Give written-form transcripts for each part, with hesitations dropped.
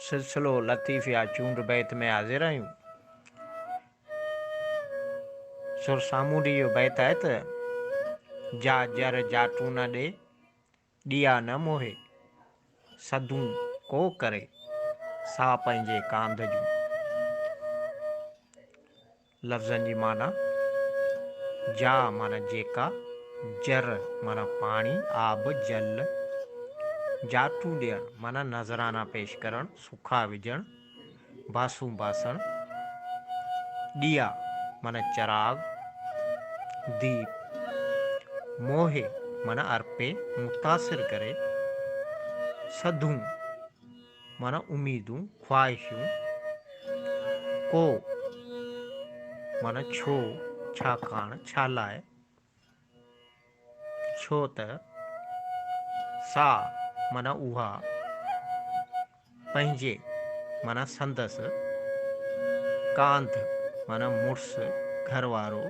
سلسلو لطيف يا چونڊ بيت ۾ حاضر آهيون. سر سامونڊي جو بيت آهي ته، جا جر جاٽون نه ڏي، ڏيئا نه موهي، سڌون ڪو ڪري، سا پنهنجي ڪانڌ جون. لفظن جي معنيٰ، جا معنيٰ جيڪا، جر معنيٰ پاڻي، آب، جل، جاٽون ڏيڻ معنيٰ نذرانا پيش ڪرڻ، سکا وجهڻ، باسون باسڻ، ڏيئا معنيٰ چراغ، ديپ، موهي معنيٰ ارپي، متاثر ڪري، سڌون معنيٰ اميدون، خواهشون، ڪو معنيٰ ڇو، ڇاڪاڻ، ڇا لاء، ڇو ته، سا معنيٰ اها، پنهنجي معنيٰ سندس، ڪانڌ معنيٰ مڙس، گهر وارو.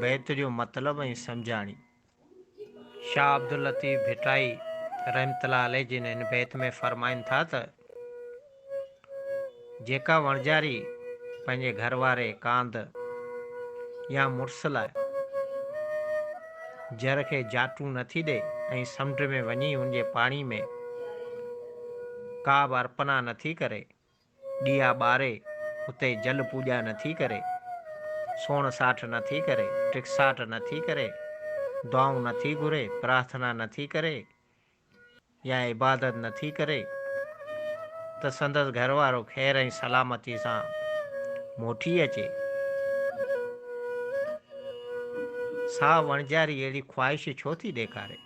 بيت جو مطلب ۽ سمجهاڻي. شاهه عبداللطيف ڀٽائي رحمة الله عليه جن هن بيت ۾ فرمائن ٿا ته، جيڪا وڻجاري پنهنجي گهر واري ڪانڌ يا مڙس لاء جر کي جاٽون نٿي ڏئي ۽ سمنڊ ۾ وڃي ان جي پاڻي ۾ ڪا به ارپنا نٿي ڪري، ڏيئا ٻاري اتي جل پوڄا نٿي ڪري، سوڻ ساٺ نٿي ڪري، ٽڪساٽ نٿي ڪري، دعائون نٿي گهري، پرارٿنا نٿي ڪري يا عبادت نٿي ڪري ته سندس گهر وارو خير ۽ سلامتي سان موٽي اچي. سا وڻجاري اهڙي خواهش ڇو ٿي ڏيکاري؟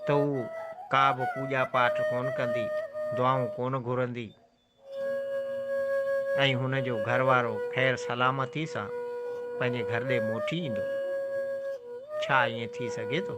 ته هو ڪا به پوڄا پاٺ ڪونه ڪندي، دعائون ڪونه گهرندي ۽ هن جو گهر وارو خير سلامتي سان پنهنجي گهر ڏي موٽي ايندو. ڇا ائين ٿي سگهي ٿو؟